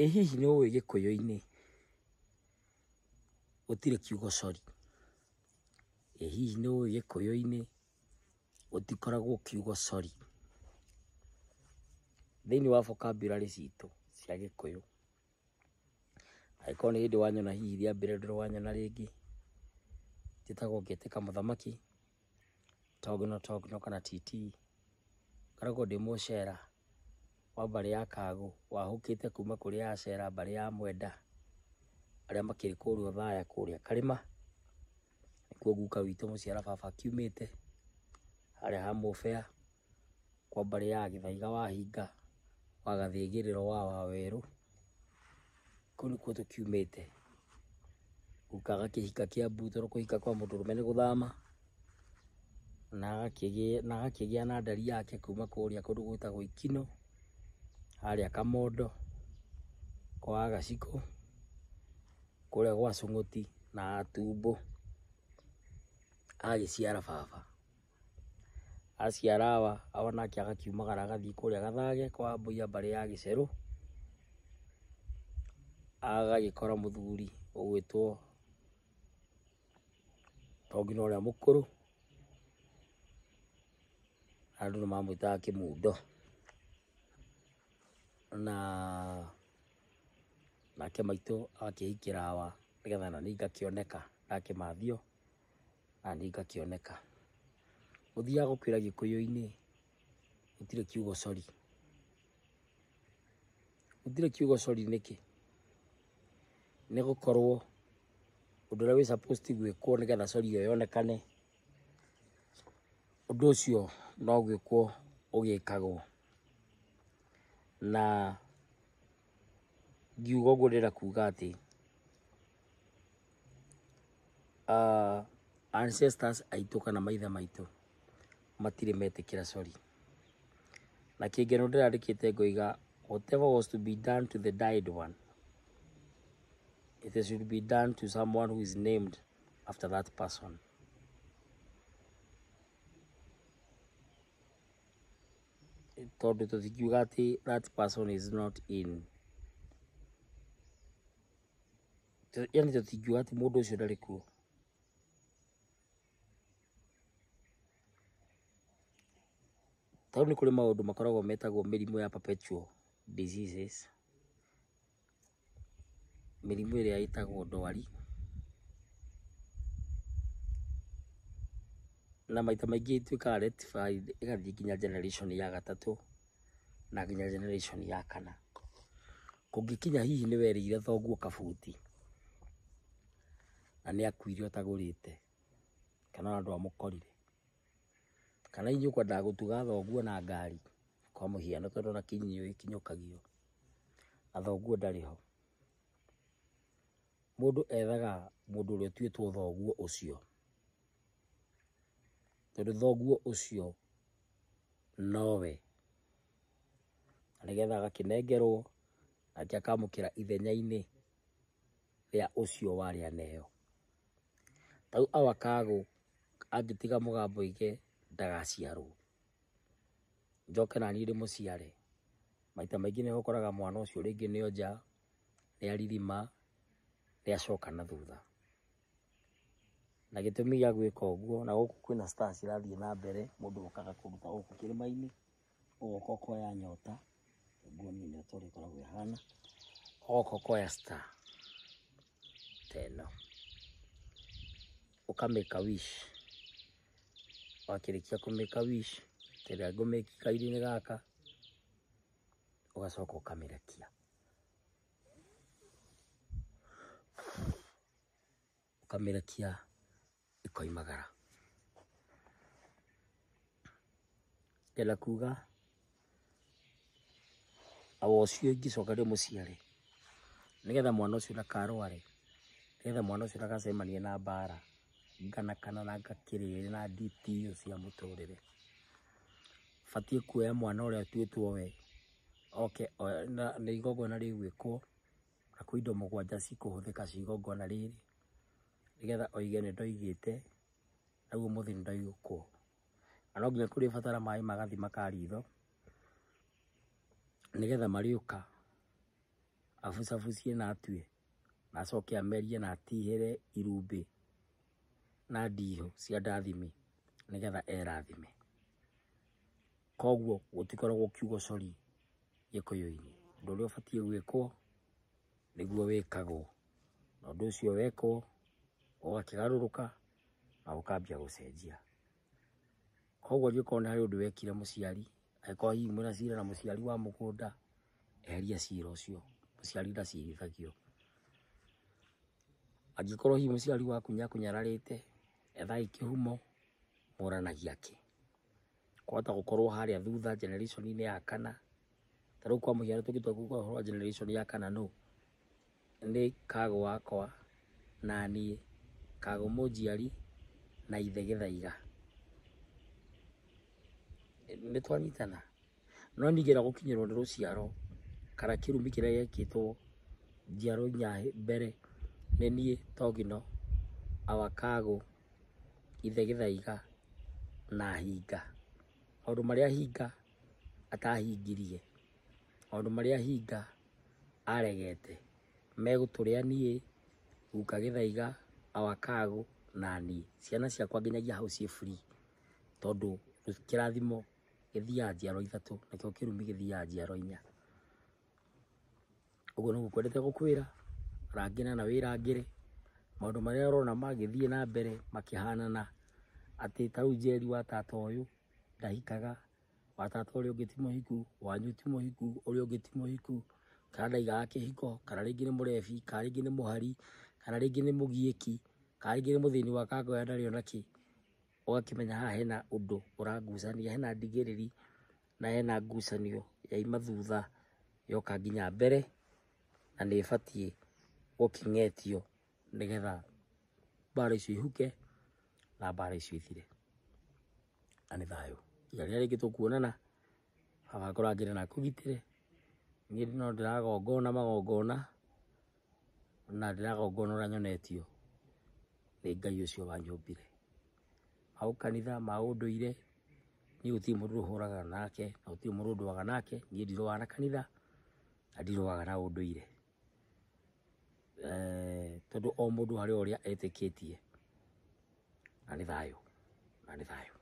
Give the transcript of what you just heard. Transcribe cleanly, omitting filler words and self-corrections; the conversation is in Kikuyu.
Ĩ hihi nĩ ũĩ gĩkũyũ-inĩ gũtirĩ kiugo sorry? Ĩ hihi nĩ ũĩ gĩkũyũ-inĩ gũtikoragwo kiugo sorry? Thĩinĩ wa vocabulary citũ cia gĩkũyũ, angĩkorwo nĩ hĩndĩ wanyona hihi rĩa mbere ndũrĩ wanyona rĩngĩ, njĩtagwo Ngĩtĩka Mũthamaki, Togno Togno kana TT, ngoragwo ndĩ mũcera wa mbarĩ ya Kagũ, wahũkĩte kuma kũrĩ Acera mbarĩ ya Mwenda, arĩa makĩrĩ kũrĩa Othaya kũrĩa Karĩma, nĩkuo guka witũ mũciara baba akiumĩte, harĩa ha Mũbea, kwa mbarĩ ya Gĩthaiga wa Hinga, wa Gathĩgĩrĩro wa Wawerũ, kũu nĩkuo tũkiumĩte. Guka agakĩhika Kĩambu tondũ kũhika kwa mũndũrũme nĩ gũthama, na agakĩgĩa na ndari yake kuma kũrĩa kũndũ gwĩtagwo Ikino, harĩa Kamondo, kwa Gacikũ, kũrĩa gwa Cũng'ũti na Atumbũ, agagĩciara baba. Aciara awa, awa nake agakiumagara agathiĩ kũrĩa Gathage kwa mbũi ya mbarĩ ya Gĩcerũ, agagĩkora mũthuri ũgwĩtwo Tongino ũrĩa mũkũrũ, andũ nĩ mamwĩtaga Kĩmundo. Na nake maitũ agakĩhikĩra awa nĩgetha nani ngakĩoneka, ndakĩmathio nani ngakĩoneka. Gũthiaga gũkwĩra gĩkũyũ-inĩ gũtirĩ kiugo sorry. Gũtirĩ kiugo sorry nĩkĩ? Nĩ gũkorwo ũndũ ũrĩa wĩ supposed gwĩkwo nĩgetha sorry ĩyo yonekane, ũndũ ũcio no gwĩkwo ũgĩkagwo. Na ngiuga ũguo ndĩrenda kuga atĩ ancestors aitũ kana maithe maitũ matirĩ metĩkĩra sorry. Na kĩngeno ndĩrandĩkĩte ngoiga whatever was to be done to the died one, it should be done to someone who is named after that person. Tondũ tũtingiuga atĩ that person is not in, yani tũtingiuga atĩ mũndũ ũcio ndarĩ kuo. Tondũ nĩ kũrĩ maũndũ makoragwo metagwo mĩrimũ ya perpetual diseases, mĩrimũ ĩrĩa ĩtagwo ndwari, na maita maingĩ ĩtuĩkaga rectified ĩgathiĩ nginya generation ya gatatũ na nginya generation ya kana. Kũngĩkinya hihi nĩ werĩire thoguo kabuti na nĩ akuire ũtagũrĩte, kana ona ndwamũkorire, kana inyuĩ ũkwendaga gũtuga thoguo na ngari kwa mũhiano, tondũ ona kinyio ĩkinyũkagio na thoguo ndarĩ ho, mũndũ ethaga mũndũ ũrĩa ũtuĩtwo thoguo ũcio, tondũ thoguo ũcio nowe, na nĩgetha agakĩnengerwo nake akamũkĩra ithenya-inĩ rĩa ũcio warĩ aneo. Tau awa Kagũ angĩtiga mũgambo oige ndagaciarwo, njoke naniĩ ndĩmũciare, maita maingĩ nĩ ũkoraga mwana ũcio rĩngĩ nĩ onja, nĩ aririma, nĩ acoka na thutha. Na gĩtũmi gĩa gwĩka ũguo, na gũkũ kwĩna stars irathiĩ na mbere, mũndũ okaga kũndũ ta gũkũ kĩrĩma-inĩ, ũgoka ũkoya nyota, nguonie nyota ũrĩa ĩkoragwo ĩhana, ũgoka ũkoya star ta ĩno, ũkamĩka wish, wakĩrĩkia kũmĩka wish ta ĩrĩa ngũmĩki kairi-inĩ gaka, ũgacoka ũkamĩrekia, ũkamĩrekia ĩkoimagara. Ngenda kuga awa ũcio ingĩcoka ndĩmũciare nĩgetha mwana ũcio ndakarware, nĩgetha mwana ũcio ndagacemanie na mbara ngana kana na ngakĩrĩrĩ na nditio cia mũtũrĩre, batiĩ kuoya mwana ũrĩa ũtuĩtwo we oke nĩ igongona rĩgwĩkwo na kwĩ indo mũgwanja cikũhũthĩka cia igongona rĩrĩ, nĩgetha oige nĩ ndoigĩte rĩu ũmũthĩ nĩ ndoigũkwo. Na no nginya kũrĩbatara maĩ ma gathima ka ritho nĩgetha marĩũka Abucabucie na atue na acoke amerie na atihĩre irumbĩ na ndihũ cia ndathimi nĩgetha erathime. Koguo gũtikoragwo kiugo sorry Gĩkũyũ-inĩ. Ũndũ ũrĩa ũbatiĩ gwĩkwo nĩguo wĩkagwo, na ũndũ ũcio wekwo ũgakĩgarũrũka na ũkambia gũcenjia. Koguo angĩkorwo nĩ harĩ ũndũ wekire mũciari, angĩkorwo hihi mwĩna cira na mũciari wa mũgũnda, eheria cira ũcio, mũciari ndacirithagio. Angĩkorwo hihi mũciari waku nĩ akũnyararĩte, ethai kĩhumo, mũranagia kĩ. Kwahota gũkorwo harĩa thutha generation-inĩ ya kana, ta rĩu kwa mũhiano tũngĩtua kuga ũhoro wa generation ya kana nũ, nĩ kagũ wakwa na niĩ, kagũ mũnjiari na ithe Gĩthaiga. Nĩ twanyitana? No ningĩenda gũkinyĩrwo nĩ rũciaro kana kĩrumi kĩrĩa gĩekĩtwo njiaro inya mbere nĩ niĩ Togino, awa Kagũ, ithe Gĩthaiga na Hinga. Maũndũ marĩa Hinga atahingirie, maũndũ marĩa Hinga aregete megũtũrĩa niĩ, guka Gĩthaiga, awa Kagũ na niĩ. Ciana ciakwa nginyagia hau ciĩ free tondũ kĩrathimo gĩthiaga njiaro ithatũ nakĩo kĩrumi gĩthiaga njiaro inya. Ũguo nĩguo ngwendete gũkwĩra, rangĩra na wĩrangĩre maũndũ marĩa ũrona magĩthiĩ na mbere makĩhanana, atĩ ta rĩu Njeri wa tata ũyũ ndahikaga, wa tata ũrĩa ũngĩ ti mũhiku, wanyu ti mũhiku, ũrĩa ũngĩ ti mũhiku, kana ndaigaga kĩhiko, kana rĩngĩ nĩ mũrebi, kana rĩngĩ nĩ mũhari, kana rĩngĩ nĩ mũgiĩki, kana rĩngĩ nĩ mũthĩni wa kangoya ndarĩ ona kĩ. Ũgakĩmenya haha hena ũndũ ũragucania, hena ndigĩrĩri na hena ngucanio yaima thutha yoka nginya mbere, na nĩ ĩbatiĩ gũkĩng'etio nĩgetha mbara icio ihuke na mbara icio ithire. Na nĩ thayũ. Nginya rĩrĩa rĩngĩ tũkuonana, Baba akũrangĩre na akũgitĩre. Niĩ no ndĩragongona magongona na ndĩragongona ũrĩa nyonetio nĩ Ngai ũcio wanyũmbire. Ma ũkanitha, ma ũndũire, niĩ gũtirĩ mũndũ hũraga nake na gũtirĩ mũndũ ndũaga nake. Niĩ ndirũaga na kanitha na ndirũaga na ũndũire, tondũ o mũndũ harĩ ũrĩa etĩkĩtie. Na nĩ thayũ, na nĩ thayũ.